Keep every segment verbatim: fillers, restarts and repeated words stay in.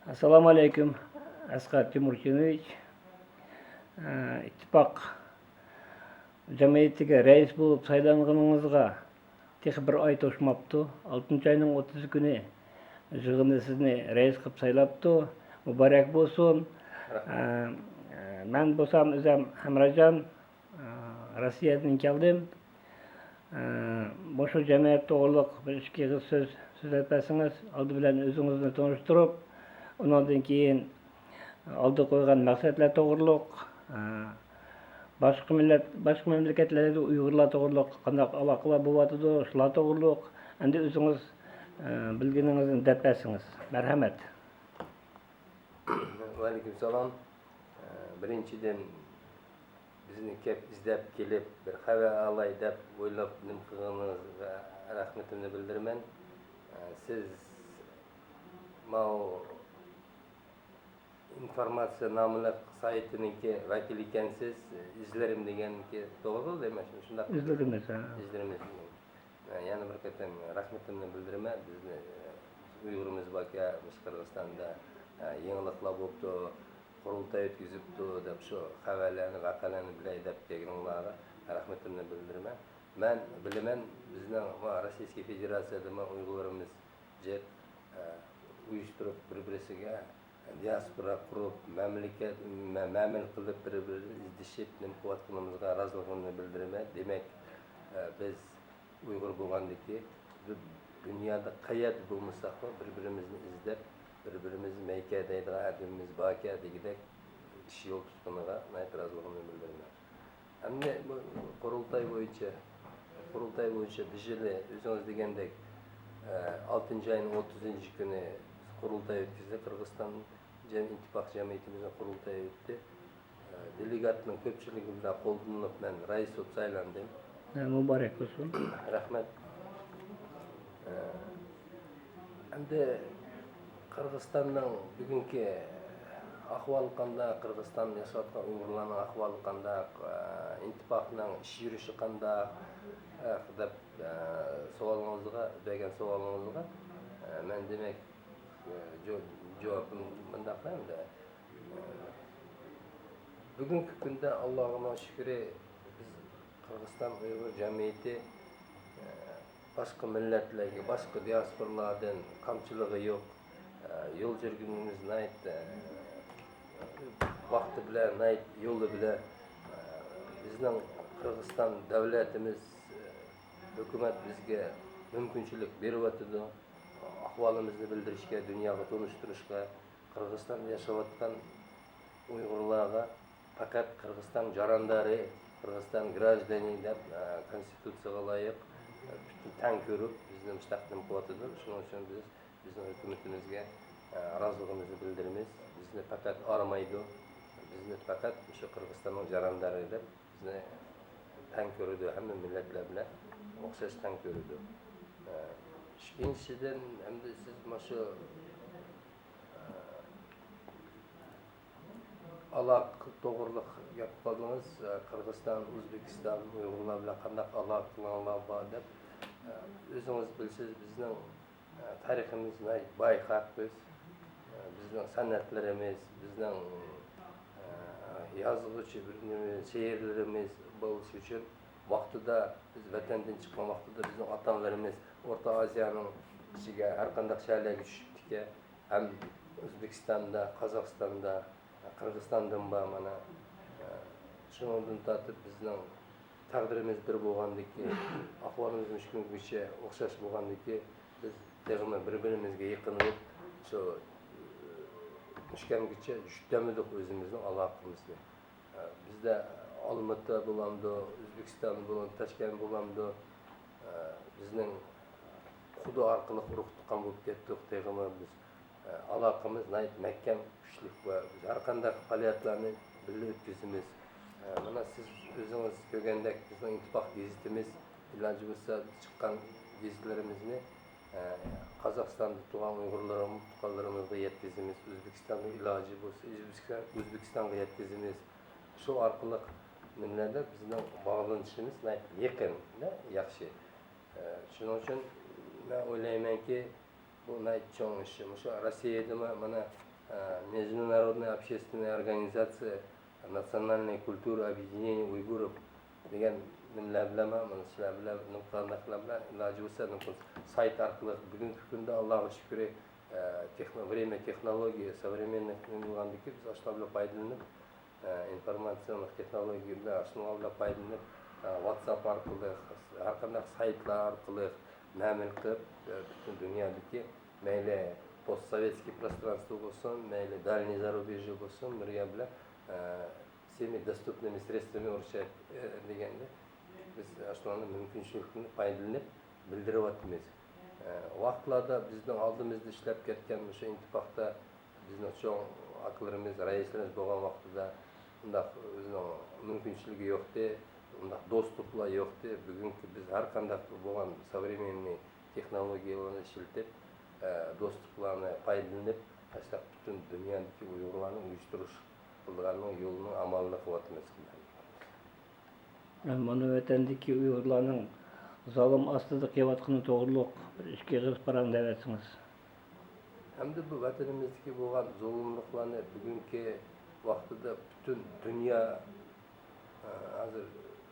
ئەسسالامۇ ئەلەيكۇم، ئەسقەر تىمۇرچىنوۋىچ. ئىتتىپاق جەمئىيىتىگە رەئىس بولۇپ سايلانغىنىڭىزغا تېخى بىر ئاي توشماپتۇ. ئالتىنچى ئاينىڭ ئوتتۇزى كۈنى يىغىندا سىزنى رەئىس قىلىپ سايلاپتۇ. مۇبارەك بولسۇن. رەھمەت. ئە، مەن بولسام ئۆزۈم ھەمراجان، ئە، روسىيەدىن كەلدىم. ئە، مۇشۇ جەمئىيەت توغرۇلۇق بىر ئىككى ئېغىز سۆز سۆزلەپ بەرسىڭىز، ئالدى بىلەن ئۆزىڭىزنى تونۇشتۇرۇپ، ئۇنىڭدىن كېيىن ئالدىغا قويغان مەقسەتلەر توغرۇلۇق، ئە، باشقا مىللەت، باشقا مەملىكەتلەردە ئۇيغۇرلار توغرۇلۇق قانداق ئالاقىلار بولۇۋاتىدۇ، شۇلار توغرۇلۇق ئەمدى ئۆزىڭىز، ئە، بىلگىنىڭىزنى دەپ بەرسىڭىز. مەرھەمەت. ۋەئەلەيكۇم سالام. بىرىنچىدىن، بىزنى كەپ ئىزدەپ كېلىپ، بىر خەۋەر ئالاي دەپ ئويلاپ نېمە قىلغىنىڭىزغا رەھمىتىمنى بىلدۈرىمەن. سىز ماۋۇ ئىنفورماتسىيە ناملىق سايتىنىڭكى ۋەكىلى ئىكەنسىز، ئىزلىرىم دېگەنكى توغرىدۇر دەيمەن، شۇنداق؟ ئىزلىرىمىز، ھە. ئىزلىرىمىز. يەنە بىر قېتىم رەھمىتىمنى بىلدۈرىمەن. بىزنى، ئۇيغۇرىمىز باركەن، مۇشۇ قىرغىزىستاندا، يېڭىلىقلار بوپتۇ، قۇرۇلتاي ئۆتكۈزۈپتۇ دەپ شۇ خەۋەرلەرنى، ۋەقەلەرنى بىلەي دەپ كەلگىنىڭلارغا رەھمىتىمنى بىلدۈرىمەن. مەن بىلىمەن، بىزنىڭ روسىيە فېدېراتسىيەدىمۇ ئۇيغۇرلىرىمىز جىق، ئە، ئۇيۇشتۇرۇپ، بىر-بىرسىگە دىياسپورا قۇرۇپ، مەملىكەت، مە-، مەمىلە قىلىپ، بىر-بىرىنى ئىزدىشىپ، نېمە قىلىۋاتقىنىمىزغا رازىلىقىمنى بىلدۈرىمەن. دېمەك، ئە، بىز ئۇيغۇر بولغاندىكى، دۇ-، دۇنيادا قەيەردە بولمىساقمۇ، بىر-بىرىمىزنى ئىزدەپ، بىر-بىرىمىزنى مەيكە دەيدىغان ئادىمىمىز باركەن دېگۈدەك ئىش يول تۇتقىنىغا ناھايىتى رازىلىقىمنى بىلدۈرىمەن. ئەمدى بۇ قۇرۇلتاي بويىچە، قۇرۇلتاي بويىچە بىر يىلى ئۆزىڭىز دېگەندەك، ئە، ئالتىنچى ئاينىڭ ئوتتۇزىنچى كۈنى قۇرۇلتاي ئۆتكۈزدى. قىرغىزىستان جەم-، ئىتتىپاق جەمئىيىتىمىزنىڭ قۇرۇلتىيى ئۆتتى. ئە، دېلېگاتنىڭ كۆپچىلىكى بىلەن قوللىنىپ مەن رەئىس بولۇپ سايلاندىم. ھە، مۇبارەك بولسۇن. رەھمەت. ئە، ئەمدى قىرغىزىستاننىڭ بۈگۈنكى ئەھۋالى قانداق، قىرغىزىستاندا ياشاۋاتقان ئۇيغۇرلارنىڭ ئەھۋالى قانداق، ئىتتىپاقنىڭ ئىش يۈرۈشى قانداق، دەپ، سوئالىڭىزغا، بەرگەن سوئالىڭىزغا، مەن دېمەك، جاۋابىم مۇنداق ئەمدى. بۈگۈنكى كۈندە، ئاللاغا مىڭ شۈكرى، بىز قىرغىزىستان ئۇيغۇر جەمئىيىتى، ئە، باشقا مىللەتلەرگە، باشقا دىياسپورىلاردىن كامچىلىقى يوق. ئە، يول يۈرگىنىمىز ناھايىتى، ئە، ۋاقتى بىلەن، ناھايىتى يولى بىلەن. ئە، بىزنىڭ قىرغىزىستان دۆلىتىمىز، ئە، ھۆكۈمەت بىزگە مۇمكىنچىلىك بېرىۋاتىدۇ. ئەھۋالىمىزنى بىلدۈرۈشكە، دۇنياغا تونۇشتۇرۇشقا، قىرغىزىستاندا ياشاۋاتقان ئۇيغۇرلارغا پەقەت قىرغىزىستان جاراندارى، قىرغىزىستان گراژدانى دەپ، ئە، كونستىتۇتسىيەگە لايىق، ئە، پۈتۈن تەڭ كۆرۈپ، بىزنى مۇشۇنداق نېمە قىلىۋاتىدۇ. شۇنىڭ ئۈچۈن بىز بىزنىڭ ھۆكۈمىتىمىزگە، ئە، رازىلىقىمىزنى بىلدۈرىمىز. بىزنى پەقەت ئارىمايدۇ. بىزنى پەقەت مۇشۇ قىرغىزىستاننىڭ جاراندارى دەپ بىزنى تەڭ كۆرىدۇ، ھەممە مىللەتلەر بىلەن ئوخشاش تەڭ كۆرىدۇ. ئە، ئىككىنچىدىن، ئەمدى سىز مۇشۇ، ئە، ئالاقە توغرىلىق گەپ قىلدىڭىز. ئە، قىرغىزىستان، ئۆزبېكىستان، ئۇيغۇرلار بىلەن قانداق ئالاقىلىرىڭلار بار دەپ. ئە، ئۆزىڭىز بىلىسىز، بىزنىڭ، ئە، تارىخىمىز ناھايىتى باي خەق بىز. ئە، بىزنىڭ سەنئەتلىرىمىز، بىزنىڭ، ئە، يازغۇچى بىر نېمە شېئىرلىرىمىز بولۇشى ئۈچۈن ۋاقتىدا بىز ۋەتەندىن چىققان ۋاقتىدا بىزنىڭ ئاتا-ئانىلىرىمىز ئورتا ئازىيانىڭ ئىچىگە ھەر قانداق شەھەرلەرگە چۈشۈپتىكەن. ھەم ئۆزبېكىستاندا، قازاقىستاندا، قىرغىزىستاندىن بار مانا. شۇنىڭدىن تارتىپ بىزنىڭ تەقدىرىمىز بىر بولغاندىكى، ئەھۋالىمىز مۇشۇ كۈنگىچە ئوخشاش بولغاندىكى، بىز تېخىمۇ بىر-بىرىمىزگە يېقىنلىشىپ، شۇ مۇشۇ كۈنگىچە جۈتتەمىدۇق ئۆزىمىزنىڭ ئالاقىمىزنى. بىزدە ئالمىتا بولامدۇ، ئۆزبېكىستان بولامدۇ، تاشكەنت بولامدۇ، بىزنىڭ خۇدا ئارقىلىق ئۇرۇق-تۇغقان بولۇپ كەتتۇق تېخىمۇ بىز. ئالاقىمىز ناھايىتى مەھكەم، كۈچلۈك ۋە بىز ھەر قانداق پائالىيەتلەرنى بىللە ئۆتكۈزىمىز. مانا سىز ئۆزىڭىز كۆرگەندەك بىزنىڭ ئىتتىپاق گېزىتىمىز، ئىلاجى بولسا چىققان گېزىتلىرىمىزنى، قازاقىستاندا تۇرغان ئۇيغۇرلىرىم-، تۇغقانلىرىمىزغا يەتكۈزىمىز، ئۆزبېكىستاندا ئىلاجى بولسا ئۆزبېكىستان، ئۆزبېكىستانغا يەتكۈزىمىز. شۇ ئارقىلىق نېمىلەردە بىزنىڭ باغلىنىشىمىز ناھايىتى يېقىن، ياخشى. ئە، شۇنىڭ ئۈچۈن مەن ئويلايمەنكى، بۇ ناھايىتى چوڭ ئىش. مۇشۇ روسىيەدىمۇ مانا ئە، مىجنۇنارودنىي ئوبشېستۋېننىي ئورگانىزاتسىيە ناتسىيونالنىي كۇلتۇرا ئوبيېدىنىيېنىي ئۇيغۇرۇف دېگەن نېمىلەر بىلەن، مانا شۇلار بىلەن، نېمە قانداقلار بىلەن ئىلاجى بولسا، سايت ئارقىلىق، بۈگۈنكى كۈندە، ئاللاغا شۈكرى، ئە، تېخنو-، ۋرېميە تېخنولوگىيە، سوۋرېمېننىي بولغاندىكىن، بىز ئاشۇلار بىلەن پايدىلىنىپ، ئە، ئىنفورماتسىيە تېخنولوگىيە بىلەن، ئاشۇنىڭ بىلەن پايدىلىنىپ، ئە، ۋاتساپ ئارقىلىق، ھەر قانداق سايتلار ئارقىلىق مەمىلە قىلىپ، ئە، پۈتۈن دۇنيادىكى مەيلى پوستسوۋېتسكىي پروسترانستۋو بولسۇن، مەيلى دالنىي زاروبېژيې بولسۇن، بىر گەپ بىلەن، ئە، всеми доступными средствами ئورۇسچە، ئە، دېگەندە، بىز ئاشۇلارنىڭ مۇمكىنچىلىكىدىن پايدىلىنىپ بىلدۈرۈۋاتىمىز. ئە، ۋاقىتلاردا بىزنىڭ ئالدىمىزدا ئىشلەپ كەتكەن مۇشۇ ئىنتىپاقتا بىزنىڭ چوڭ ئاكىلىرىمىز، رەئىسلىرىمىز بولغان ۋاقتىدا ئۇنداق ئۆزىنىڭ مۇمكىنچىلىكى يوقتى، ئۇنداق دوستلۇقلار يوقتى. بۈگۈنكى بىز ھەر قانداق بولغان سوۋرېمېننىي تېخنولوگىيەلەرنى ئىشلىتىپ، ئە، دوستلۇقلارنى پايدىلىنىپ، ئاشۇنداق پۈتۈن دۇنيادىكى ئۇيغۇرلارنى ئۇيۇشتۇرۇش قىلىدىغاننىڭ يولىنىڭ ئامالىنى قىلىۋاتىمىز. مانا ۋەتەندىكى ئۇيغۇرلارنىڭ زۇلۇم ئاستىدا قېلىۋاتقىنى توغرۇلۇق بىر ئىككى ئېغىز پاراڭ دەۋەتسىڭىز. ھەمدە بۇ ۋەتىنىمىزدىكى بولغان زۇلۇملۇقلارنى بۈگۈنكى ۋاقتىدا پۈتۈن دۇنيا، ئە، ھازىر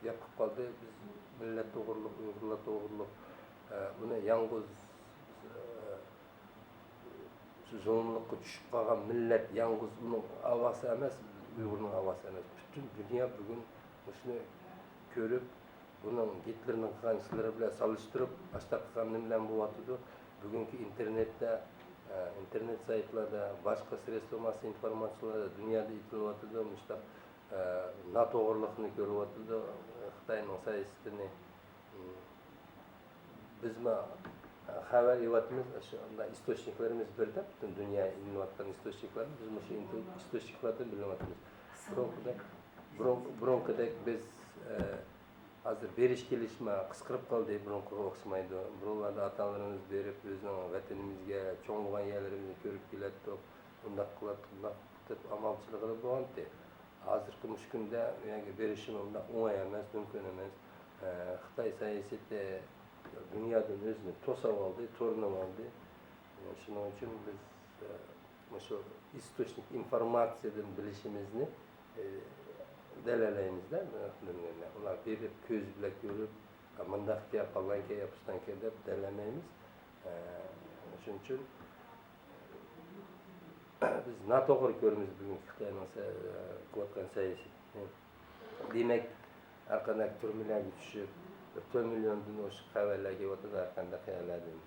گەپ قىلىپ قالدى. بىز مىللەت توغرۇلۇق، ئۇيغۇرلار توغرۇلۇق، ئە، بۇنى يالغۇز، ئە، شۇ زۇلۇملۇققا چۈشۈپ قالغان مىللەت يالغۇز ئۇنىڭ ئاۋازى ئەمەس، ئۇيغۇرنىڭ ئاۋازى ئەمەس. پۈتۈن دۇنيا بۈگۈن مۇشۇنى كۆرۈپ، بۇنىڭ گىتلېرنىڭ قىلغان ئىشلىرى بىلەن سالىشتۇرۇپ، ئاشۇنداق قىلغان نېمىلەر بولۇۋاتىدۇ. بۈگۈنكى ئىنتېرنېتتە، ئە، ئىنتېرنېت سايتلاردا، باشقا سرېدستۋا ماسسا ئىنفورماتسىيىلاردا دۇنيادا ئېيتىلىۋاتىدۇ، مۇشۇنداق، ئە، ناتوغرىلىقنى كۆرۈۋاتىدۇ، خىتاينىڭ سىياسىتىنى. بىزمۇ خەۋەر ئېلىۋاتىمىز، شۇنداق ئىستوچنىكلىرىمىز بىردەك، پۈتۈن دۇنيا ئېلىۋاتقان ئىستوچنىكلارنى بىز مۇشۇ ئىنتېل-، ئىستوچنىكلاردىن بىلىۋاتىمىز. بۇرۇنقىدەك، بۇرۇن-، بۇرۇنقىدەك بىز، ئە، ھازىر بېرىش كېلىشمۇ قىسقىرىپ قالدى، بۇرۇنقىغا ئوخشىمايدۇ. بۇرۇنلاردا ئاتا-ئانىلىرىمىز بېرىپ، ئۆزىنىڭ ۋەتىنىمىزگە، چوڭ بولغان يەرلىرىمىزنى كۆرۈپ كېلەتتۇق، ئۇنداق قىلاتتۇق، بۇنداق قىلىپ ئامالچىلىقىدا بولغانتى. ھازىرقى مۇشۇ كۈندە ئۇ يەرگە بېرىشمۇ ئۇنداق ئوڭاي ئەمەس، مۇمكىن ئەمەس. ئە، خىتاي سىياسىتى دۇنيادىن ئۆزىنى توسۇۋالدى، تورۇنۇۋالدى. ئە، شۇنىڭ ئۈچۈن بىز، ئە، مۇشۇ ئىستوچنىك ئىنفورماتسىيەدىن بىلىشىمىزنى، ئە، دەلەلەيمىزدە، ئۇلار بېرىپ كۆزى بىلەن كۆرۈپ، مۇنداقكەن، پالانكەن يا پۇستانكەن دەپ دەلەلەيمىز. ئە، شۇنىڭ ئۈچۈن بىز ناتوغرا كۆرىمىز بۈگۈنكى خىتاينىڭ سە-، قىلىۋاتقان سەۋىيەسىنى. دېمەك، ھەر قانداق تۈرمىلەرگە چۈشۈپ، بىر تۆت مىليوندىن ئوشۇق خەۋەرلەر كېلىۋاتىدۇ ھەر قانداق يەرلەردىن.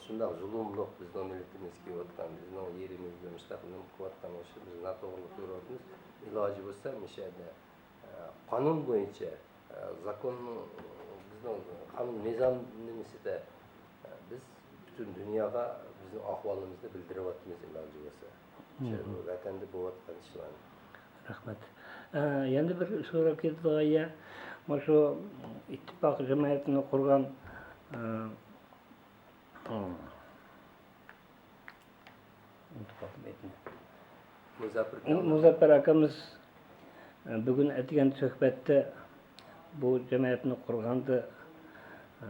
شۇنداق زۇلۇملۇق بىزنىڭ مىللىتىمىزگە كېلىۋاتقان، بىزنىڭ يېرىمىزگە مۇشۇنداق نېمە قىلىۋاتقان بولسا، بىز ناتوغرىلىق كۆرۈۋاتىمىز. ئىلاجى بولسا، مۇشۇ يەردە، ئە، قانۇن بويىچە، ئە، زاكوننىڭ، بىزنىڭ قانۇن نىزام نېمىسىدە، ئە، بىز پۈتۈن دۇنياغا بىزنىڭ ئەھۋالىمىزنى بىلدۈرۈۋاتىمىز ئىلاجى بولسا. شۇ ۋەتەندە بولۇۋاتقان ئىشلارنى. رەھمەت. ئە، يەنە بىر سوراپ كېتىدىغان يەر، مۇشۇ ئىتتىپاق جەمئىيىتىنى قۇرغان، ئە، ئۇنتۇپ قالدىم ئېتىنى. مۇزەپپەر ئۇ، مۇزەپپەر ئاكىمىز، ئە، بۈگۈن ئەتىگەن سۆھبەتتە بۇ جەمئىيەتنى قۇرغاندا، ئە،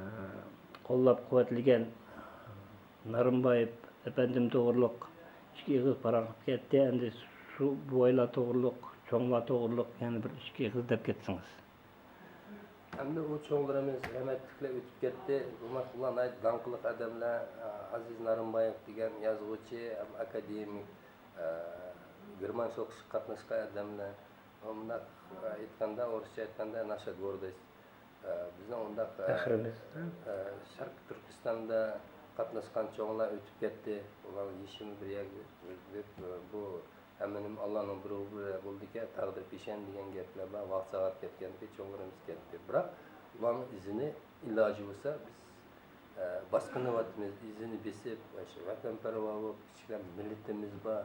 قوللاپ قۇۋۋەتلىگەن نارىنبايېف ئەپەندىم توغرۇلۇق ئىككى ئېغىز پاراڭ قىلىپ كەتتى. ئەمدى شۇ بوۋايلار توغرۇلۇق، چوڭلار توغرۇلۇق يەنە بىر ئىككى ئېغىز دەپ كەتسىڭىز. ئەمدى ئۇ چوڭلىرىمىز رەھمەتلىكلەر ئۆتۈپ كەتتى. بۇلار ناھايىتى داڭقلىق ئادەملەر. ئازىز نارىنبايېف دېگەن يازغۇچى ھەم ئاكادېمىك، ئە، گېرمان سوغۇشىغا قاتناشقان ئادەملەر. مۇنداق، ئە، ئېيتقاندا، ئورۇسچە ئېيتقاندا، ناشا گوردوست. ئە، بىزنىڭ ئۇنداق، ئە، پەخرىمىز. ئە، شەرقىي تۈركىستاندا قاتناشقان چوڭلار ئۆتۈپ كەتتى. ئۇلارنىڭ يېشىمۇ بىر يەرگە، بۇ ھەممىنىڭ ئاللانىڭ بىر ئوغلى بولىدىكەن، تەقدىر پېشەن دېگەن گەپلەر بار، ۋاقىت سائەت كەتكەنكى چوڭلىرىمىز كەتتى. بىراق ئۇلارنىڭ ئىزىنى ئىلاجى بولسا بىز، ئە، باسقىنىۋاتىمىز، ئىزىنى بېسىپ، شۇ ۋەتەنپەرۋەر بولۇپ، كىچىككىنە مىللىتىمىز بار،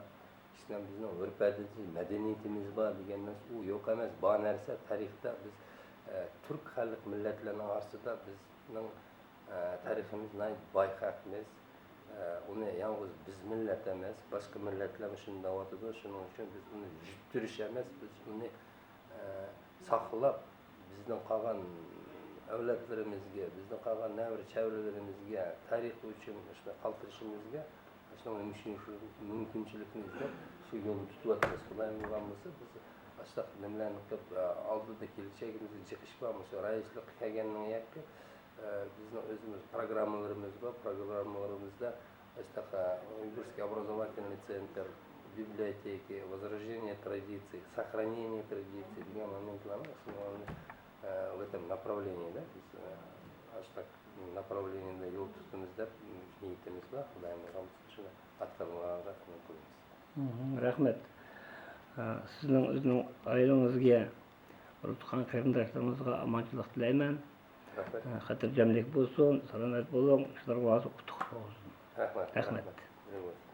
كىچىككىنە بىزنىڭ ئۆرپ-ئادىتىمىز، مەدەنىيىتىمىز بار دېگەن نەرسە ئۇ يوق ئەمەس، بار نەرسە تارىختا بىز، ئە، تۈرك خەلق مىللەتلەرنىڭ ئارىسىدا بىزنىڭ ئە، تارىخىمىز ناھايىتى باي خەقمىز. ئە، ئۇنى يالغۇز بىز مىللەت ئەمەس، باشقا مىللەتلەرمۇ شۇنى دەۋاتىدۇ. شۇنىڭ ئۈچۈن بىز ئۇنى يۈتتۈرۈش ئەمەس، بىز ئۇنى، ئە، ساقلاپ، بىزنىڭ قالغان ئەۋلادلىرىمىزگە، بىزنىڭ قالغان نەۋرە-چەۋرىلىرىمىزگە، تارىخ ئۈچۈن شۇنى قالدۇرۇشىمىزگە شۇنىڭ مۇشۇ مۇمكىنچىلىكنى ئىزدەپ، شۇ يولنى تۇتۇۋاتىمىز. خۇدايىم بۇيرۇغان بولسا، بىز ئاشتاق نېمىلەرنى قىلىپ، ئالدىدا كېلىچەكىمىزدە جىق ئىش بار. مۇشۇ رەئىسلىككە كەلگەندىن كېيىن، بىزنىڭ ئۆزىمىز پروگراممىلىرىمىز بار. پروگراممىلىرىمىزدا ئاشتاق ئۇيغۇرسكىي образовательный центр, библиотеки, возрождение традиций, сохранение традиций دېگەن مومېنتلارنى، شۇنى، ۋەتەن ناپراۋلېنىيەدە بىز ئاشتاق ناپراۋلېنىيەدە يول تۇتىمىز دەپ نىيىتىمىز بار. خۇدايىم بۇيرۇغان بولسا، شۇنى ئاتقىلىغانغا ئۈمىد قىلىمىز. مھم، رەھمەت. ئە، سىزنىڭ ئۆزىنىڭ ئائىلىڭىزگە، تۇغقان قېرىنداشلىرىڭىزغا ئامانچىلىق تىلەيمەن. رەھمەت. ئە، خاتىرجەملىك بولسۇن، سالامەت بولۇڭ، ئىشلىرىڭلار ئۇتۇقلۇق بولسۇن. رەھمەت. رەھمەت. رەھمەت.